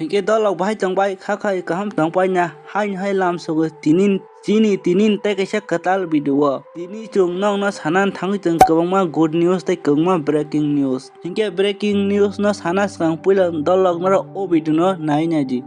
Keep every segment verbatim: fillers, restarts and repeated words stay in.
Hinkhe dolok bahai tongbai kha khai kaham tongpai na hain hai lam sogo tinin chini tinin tei kaisa kwtal video o. Tini chwng nokno sana thangwi chwng kwbangma good news tei kwbangma breaking news. Hinkhe breaking news no sana swkang puila dolok norok o video no nai nai di.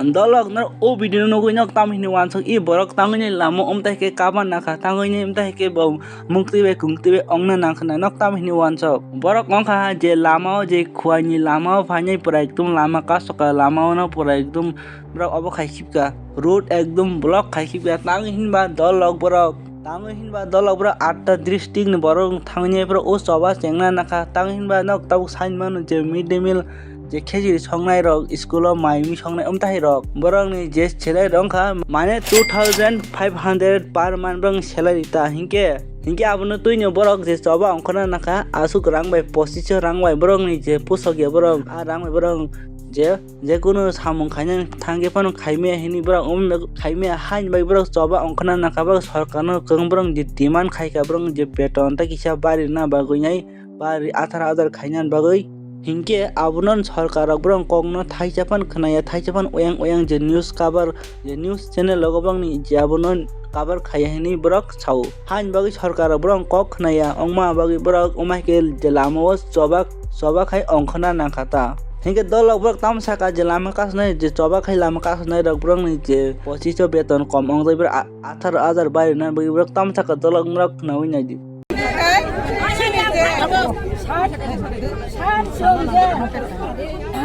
Dolok no o video no nugwi nok tam hini wansuk i borok tangwi ni lama umtai khe kaban nakha tangwi ni umtai khe bo mukti bai kungti bai ongna nangkhna nok tam hini wansuk borok ongkha ha je lama o je khuaini lama o phainai pura ekdum lama kasoka lama o no pura ekdum borok obo khai khibka road ekdum block khai khibka tangwi hinba dolok borok. Tamo hinba dolok bro atta district ni borok thangwi phro o choba chengna nakha tamo hinba nok tabuk sain mano je mid day meal je khejiri songnai rok school o mai mi songnai umtahai rok borok ni je salary rok wngkha mane two thousand five hundred per month borok ni salary ta hinkhe hinkhe abono twi no borok je choba ongkhorna nakha aswk rang bai pochisho rang bai borok ni je pusok ya borok a rang bai borok je Jekunu samung khainani thangkhe phano khaimaya hinwi borok omo khaimaya haini bagwi borok choba ongkhorna nangkha borok sorkarno kwbang borok je demand khaikha borok je beton tei kisa barina bagwi nai bari atharo hajar khainani bagwi. Hinkhe abono sorkarrok borok kokno thaisa phano khwnaya thaisa phano oyang oyang je news cover je news channel rogo bangni je abono cover khaiya hinwi borok sao. Haini bagwi sorkarrok borok kok khwnaya wngma bagwi borok wngma hai khe je lama o choba choba khai ongkhorna nangkha ta. Hinkhe dolok borok tamo saka je lama kasnai je choba khai lama kasnai rok borokni je pochiso beton kom wngjak borok a-, atharo hajar bai rwna bagwi borok tamo saka dolok norok khwnaui naidi.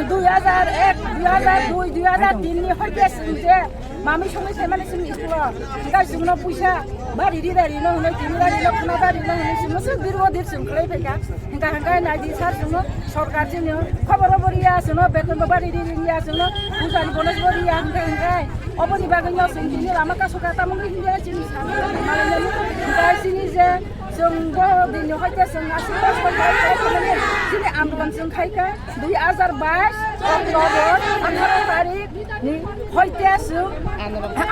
Dui hajar ek, dui hajar dui, dui hajar tin ni hoite sing je Mami songwi phaimani chwng school o. Hinkhe chwngno puisa bari ri da rino hwnwi tini da rino khna da rino hwnwi chwngno se dirgo dir chwng khlai phaikha. Hinkhe hinkhe naidi sir chwngno sorkar chini khobor bo riya chwngno beton bo bari ri riya chwngno puisa ni bonus bo riya hinkhe hinkhe oboni bagwi no chwng tini lama kasoka tamoni hinkhe chini sami hinkhe chini je chwng bo dini hoite chwng aswk kosto khlai khlai chini andolon chwng khaikha dui hajar bais October atharo tarik. Ni hoite chwng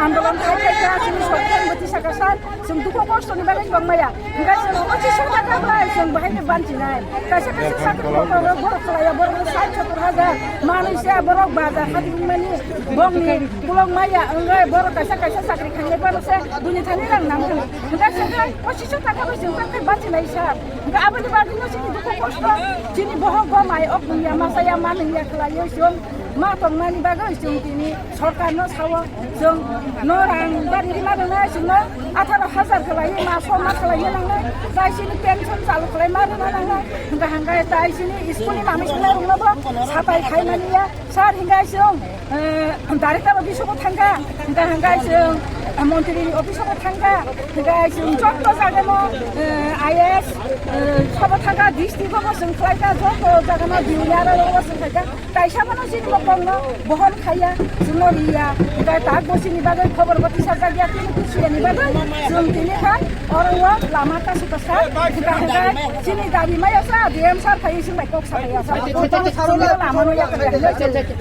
andolon khai khai kha, chini sorkar bwtwi saka sir, chwng dukhu kosto ni bagwi tong maya. Hinkhe chwng pochiso taka bai chwng bahai ni banchi nai. Kaisa kaisa sakri kotor rok borok khlaiya, borok ni sait sotor hajar manwi se borok bazar hati wngmani bokni kulok maya wngwi borok kaisa kaisa sakri khainai borok se duni thani rang nang thani. Hinkhe chwng pochiso taka bai chwng kha khai banchi nai sir. Hinkhe aboni bagwi no chini dukhu kosto, chini bohok bo mai ok ya masa ya manwi ya khlaiwi chwng. Ma tongmani bagwi chwng tini sorkarno sao, chwng no rang bari rima rwnai, chwngno atharo hajar khlaiwi ma soma khlaiwi nangnai, tai chini pension chalu khlaima rwna nangnai, hwnkha hwnkhe tai chini school ni mami songnairokno bo sapai khaimani ya, sir, hwnkhe chwng, eh, director office o bo thangkha, hwnkha hwnkhe chwng, eh, montri ni office o bo thangkha, hwnkhe chwng joto jagano, eh, I A S, eh, sobo thangkha, district o bo chwng khlaikha, joto jagano D U R o bo chwng khaikha. Kaisa bono chini bo kokno bohon khaiya, chwngno riya, hinkhe tak bo chini bagwi khobor bo tisajak ya, tini tisuyani bagwi chwng tini kha oro o lama kasu kasa, hinkhe hinkhe chini dabi maya sa, D M sir phaiwi chwng bai kok salaiya, chwngno lama no yakar ya,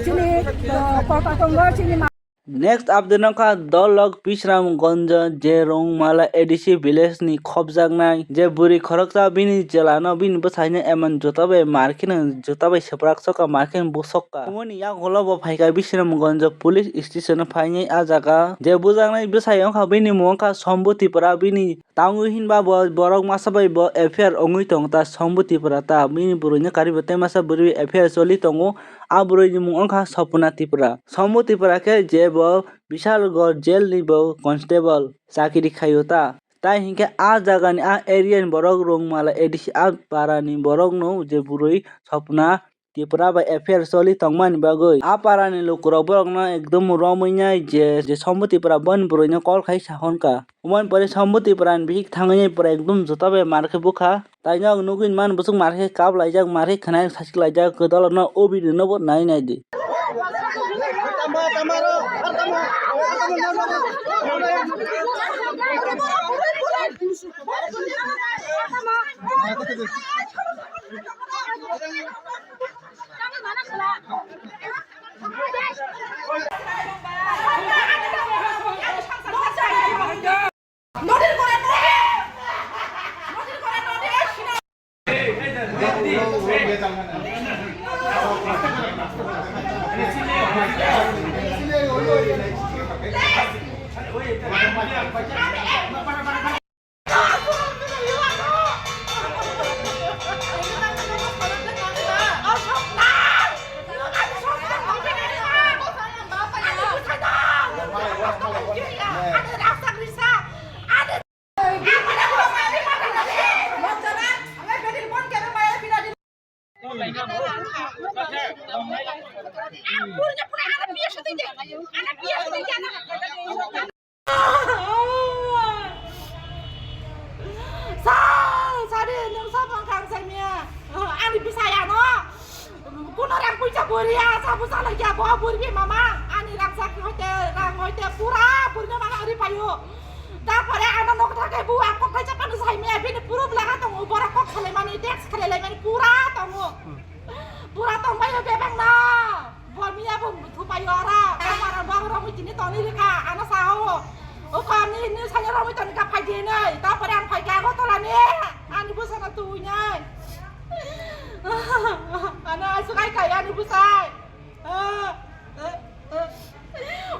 chini, uh, kok tongo chini ma- Next update wngkha Dolok Bisramganj je Rongmala A D C village ni khopjaknai je bwrwi khoroksa bini chwlano bini bwsaino emon juta bai mar kheno juta bai swprak sokha mar kheno bo sokha. Omo ni yagulo bo phaikha Bisramganj police station o phainai ah jaga je bujaknai bwsai wngkha bini mung wngkha Sombu Tripura bini tangwi hinba bo borok masa bai bo F I R wngwi tongo ta Sombu Tripura ta bini bwrwino karwi bo tei masa bwrwi F I R choli tongo. Ah bwrwini mung wngkha Sopna Tripura. Sombu Tripura khe je bo Bishalgarh jail ni bo constable chakiri khaio ta. Tai hinkhe ah jagani ah area ni borok Rongmala A D C ah para ni borok no je bwrwi Sopna Tripura bai F I R choli tongmani bagwi ah para ni lukurok borok no ekdum romwi nai je, je Sombu Tripura boni bwrwi no call khai sa hwn kha. Omo ni pore Sombu Tripura ni bihik thangwi nai pura ekdum juta bai mar khe bukha. Taino ang nugwi mano bwswk mar khe kap laijak, mar khe khwnai sachik laijak, kwdalo no o video no bo nai nai di. Sa, sari, nwng sa bangkang sa miya. Ani bisaya no. Kuno rang puisa buriya, sa busa lagi abo buri mama. Ani rang sa hoite, rang hoite pura buri mama ori payo. Tapore ano nok thake bu akok thai chapani sai miya bini puru belaga tongo borok kok khalai mani, text khalai lai mani pura tongo. Pura tong bai bebang na. Bor miya bo thupai ora. Kamara bang romwi tini toni rika. Ano sao. O kani ni sanya romwi toni ka phai di nai. Tapore ang phai ka go tola ni. Ani busa na tu nai. Ano asu kai kai ani busa.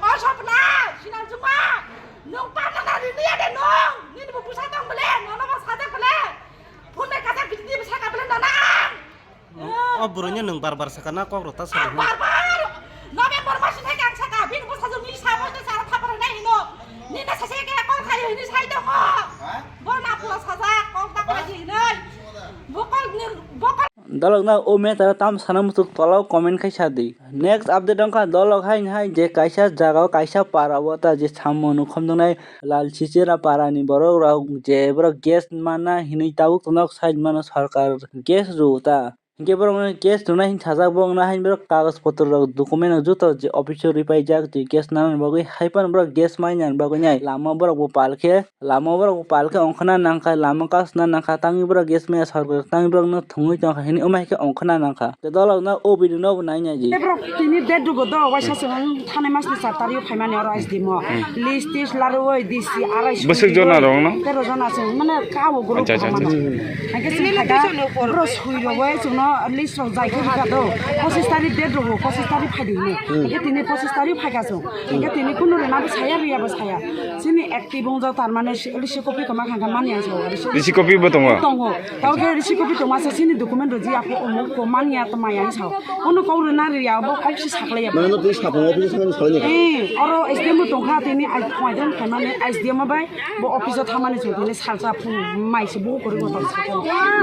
O sapna, sinal juma. Nung pamna na rini ya de nung. Nini bo busa tong bele. Nono bo sajak bele. Phone bai kajak bidi bidi bwsa ka bele nana ang. O bwrwino nwng bar bar sakha na kok rok ta sadi hwn. Bar bar. November mas ni kang sakha, bini bwsajwk ni samo tei sara thapar hwnwi hino. Nini sase khe kol khai hwnwi sai tongo. Bo na pula sajak, kok ta khai di hwnwi. Bo kol ni, bo kol. Dalok na o me tara tam sana muchuk tolao comment khai sadi. Next update wngkha dolok haini hai je kaisa jagao kaisa parao ta je samung nukhumjaknai Lal Chichera parani borok rok je borok gas mana hinwi tabuk tonok side mano sorkar gas rw ta. Hinkhe borokno gas rwnai hinwi sajak borokno haini borok kagoj potro rok document rok joto je office o ripaijak je gas nanani bagwi haiphano borok gas mainani bagwi nai lama borok bo palkhe. Lama borok bo palkhe ongkhorna nangkha, lama kasna nangkha, tangwi borok gas maya sorkar tangwi borokno thwngwi tongkha hinwi wngma hai khe ongkhorna nangkha. Tei dolokno o video no bo nai nai di. Tei borok tini date dugo do, waisa se wng thanai mas ni char tarik o phaimani oro S D M o. List tis larwi D C arai. Bwswk jona rok no? Tero jona se mane kabo group. Acha, acha, acha. Hake se khaga bro sui rogoi chwngno list rok jai khe bika do. Pochis tarik date dugo, pochis tarik phaidi hini. Hake tini pochis tarik phaika chwng. Hake tini kunu rena bo saya riya bo saya. Chini active wngjak tar mane risi copy tongma kha kha manya sao. Risi copy bo tongo? Tongo. Tao khe risi copy tongma se chini document rwji ako omuk ko manya to maya sao. Ono kok rwna rwya bo kok se saklai ya. Mane no twi sapung office thangni salai ni. Eh, oro S D M bo tongkha tini ai phai don khaimani S D M bai bo office o thamani chwng tini salsa phung mai se bo kori go.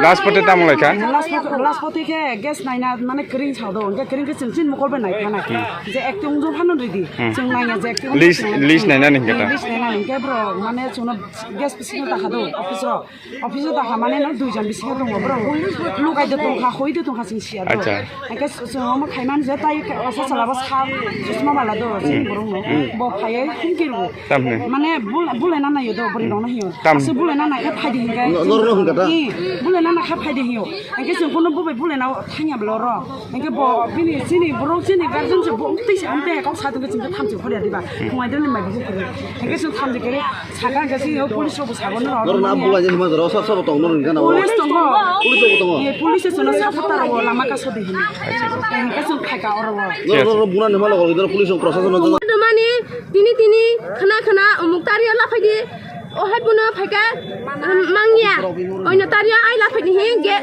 Last pote tamo lai kha? Last pote, last pote khe gas naina mane kring sao do. Hwnkhe kring khe chwng chini mokol bai nai kha nai. Je active wngjak phano ridi. Chwng naiya je active. List, list nainani hwnkhe ta? List nainani hwnkhe bro mane chwngno gas bisingo ta kha do office o. Office o ta hamani no duijon bisingo tongo borok. Lukai de tongkha, hoi de tongkha chwng siya do. Acha. Hake chwng omo khaimani je tai osa chala bo sa susma bala do chini borok no. Bo phaiye humki rwo. Tamni. Mane bul-, bulai na nayo do bwrwi rok no hiyo. Tam. Ase bulai na nai khe phaidi hinkai. No, no, no, hingka ta? Ee, bulai na nai khe phaidi hiyo. Hake chwng kono bubai bulai na thangya bwla oro. Hake bo bini chini borok chini guardian se bo twi sa amte kok sa tongkhe chwng thamchi khorya diba. Khungai doni mai bo khorya. Hake chwng thamchi khe Saka hwnkhe sini o police rok bo sabo no. Norok na bulai je hima jora sab sabo tong norok hwnkhe na. Police tongo. Police rok tongo. Ye police station o saka tara o lama kaso de hini. Hwnkhe chwng phaika oro o. Norok norok buna ni malo gol gidor police rok prosason no. Mani tini tini khna khna umuk tari o laphai di. O hai buno phaika, um, mangya. Oino tari o ai laphai di hi ge.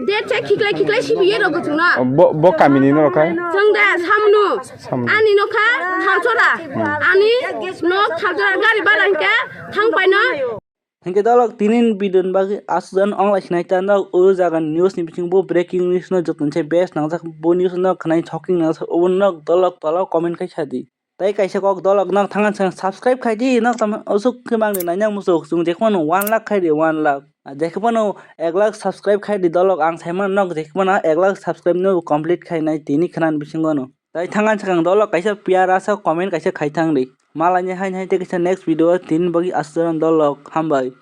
Date se khiklai khiklai sibiye rw gw chwngno. Bo, bo kamini no khai? Chwng da Samnu. Samnu. Ani nokha Thalchora. Ani nok Thalchora gari bara hwnkhe thang paino. Hwnkhe dolok tinin bidon bagwi aswk jan ong lai sinai ta nok o jaga news ni bising bo breaking news no joto se best nangjak bo news no khwnai shocking nangjak obo nok dolok tolo comment khai sadi. Tei kaisa kok dolok nok thangna chwng subscribe khai di, nok tamo usuk khe mangni nai nang musuk chwng jekhmano one lakh khai di, one lakh. Jekhmano ek lakh subscribe khai di dolok, ang saimano nok jekhmano ek lakh subscribe no complete khai nai tini khwnani bisingo no. Tai thangani swkang dolok kaisa piyar asa comment kaisa khai thang di. Malai ni haini hai tei kaisa next video o tini bagwi aswk dolok hambai.